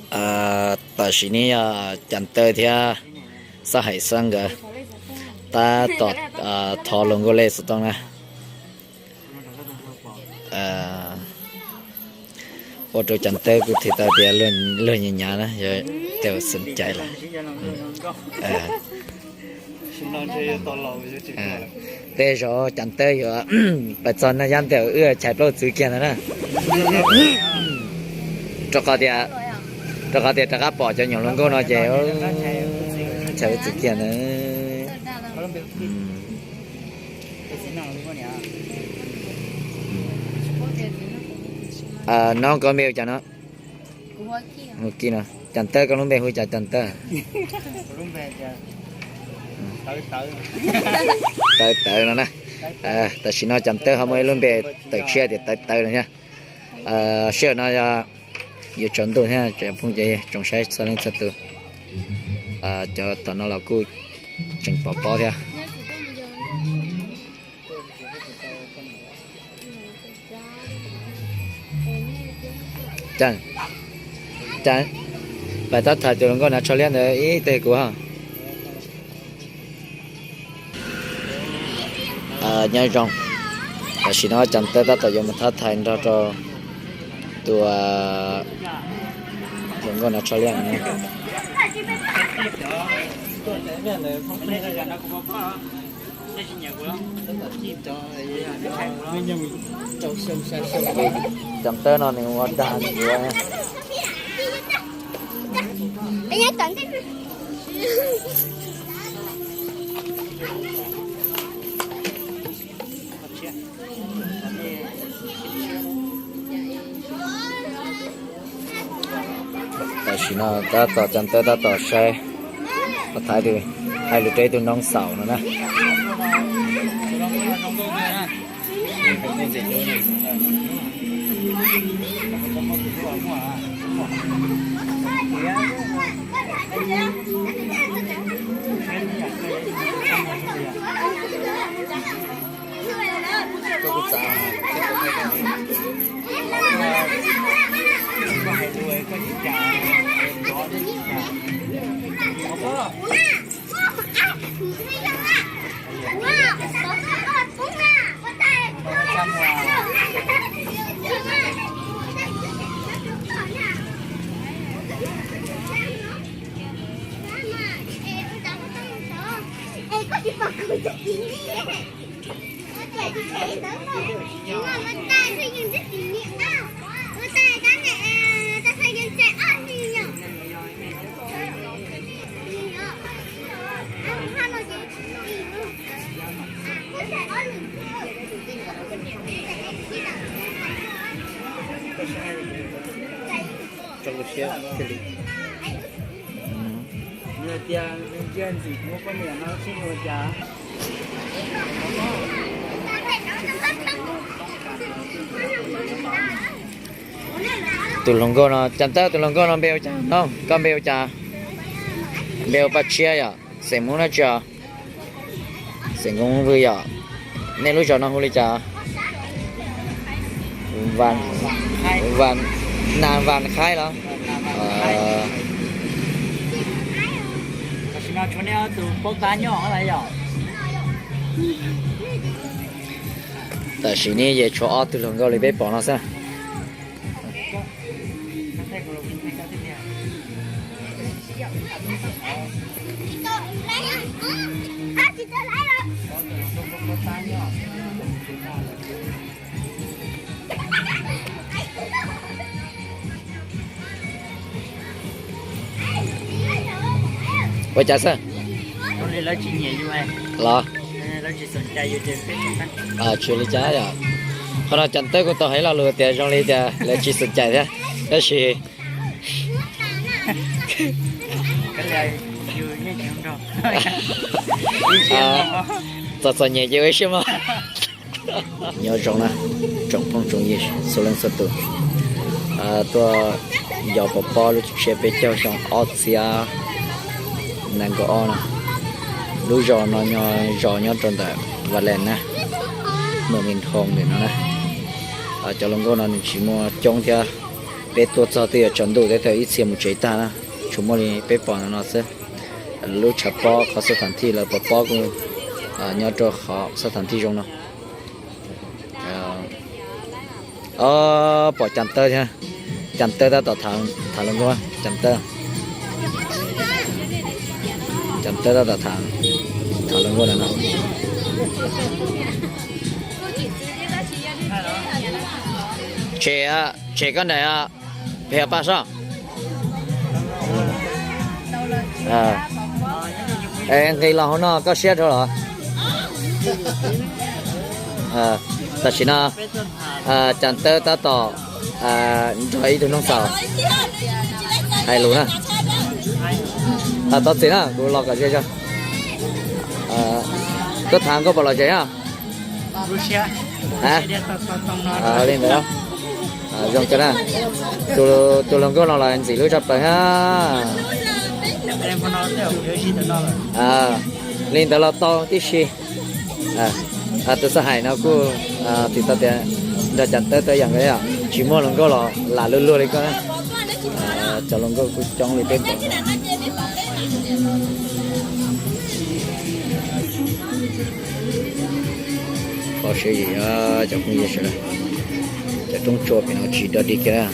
Tam sim no yog Cas Tawb thiab Xab Hais Xab nkawd tab tom thov luag nkauj lej xov tooj na. Ua rau Cas Tawb kuj thiaj tau tias luag nyiam nyiam na, yog tias xum cai lawm. Tej zaum Cas Tawb yuav pais txog Naj Yab ntawm wb chais plaub txwv kiag ntawd na. Rau qhov tias, rau qhov tias rov qab pom cov nyuam hluas nkauj no ces chais plaub txwv kiag ntawd. No koj npe hu cas no? Hu Kij no. Cas Tawb, koj lub npe hu cas Cas Tawb? Tawv Tawv no na. Tam sim no Cas Tawb ho muaj ib lub npe tawm tshiab tias Tawv Tawv no thiab. Sij hawm no yog yuav tsaus ntuj thiab tsoom phooj ywg tsoom saib txhua leej txhua tus, cov tom no los kuj tseem pom pob thiab. Cas, Cas, pais tab thaiv tus hluas nkauj hnav tsho liab ntawd ib teg kuv. Nyob zoo, tam sim no Cas Tawb tab tom yuav mus tab thaiv nrog rau tus hluas nkauj hnav tsho liab no. Cas Tawb no nws ua dag nws yuav. Tam sim no tab tom Cas Tawb tab tom saib, tab thaiv tus, hais lus rau ib tug noob xaus no na. Tus hluas nkauj no, Cas Tawb, tus hluas nkauj no npe hu cas no? Koj npe hu cas? Npe hu Paj Tshiab yom? Xeem Hmoob dab tsi os? Xeem Hmoob Vwj yom? Nej lub zos no hu li cas? Nas Vas Khaib los? Tam sim no ces tshuav ob tug hluas nkauj li peb pom no xwb. Ua cas xwb? Los, tsis li cas yom. Qhov no Cas Tawb kuj tau hais lo lus tias zoo li tias lawv tsis xom cai thiab, tab sis txom txom nyem ces ua ib siab mog. Nyob zoo na, tsoom phooj tsoom ywg txhua leej txhua tus, tuaj yos pov pob lub tshee peb caug xyoo ob txhiab nees nkaum ob no. Lub zos no yog zos nyob rau ntawm Vas Lees na, Mws Mis Nthoo ntawm no na. Cov hluas nkauj no nws tsis muaj coob thiab, Peb tuaj txog twb yuav tsaus ntuj, teb tau ib txhia mus tsev tag na. Tsuas muaj li peb pom no xwb. Lub tshav pob qhov xab tham thij lawv pov pob kuj nyob rau qhov xab tham thij zoo no. Pom Cas Tawb thiab. Cas Tawb tab tom tham hluas nkauj, Cas Tawb. Cas Tawb tab tom tham hluas nkauj no. Tshem, tshem koj nram, pem paj sob. Nqis los hauv no koj siab dhau los. Tam sim no Cas Tawb tab tom nrog ib tug noog xaus hais lus na. Tau txiv na, kuv los kom ze zog. Koj tham nkauj puas lom zem na? Li ntawd, zoo kawg na. Tus hluas nkauj no los ntxim hlub tshaj plaws na. Li ntawd los tau tib si. Tus xab hais no kuj txhais tau tias nrog Cas Tawb tau yam nkaus, tsis muaj hluas nkauj los lam luag luag li koj. Cov hluas nkauj kuj coob li peb pom. Qhov siab yam cov phooj ywg sawv daws, cov roob tsua pem no tsis dog dig kiag na.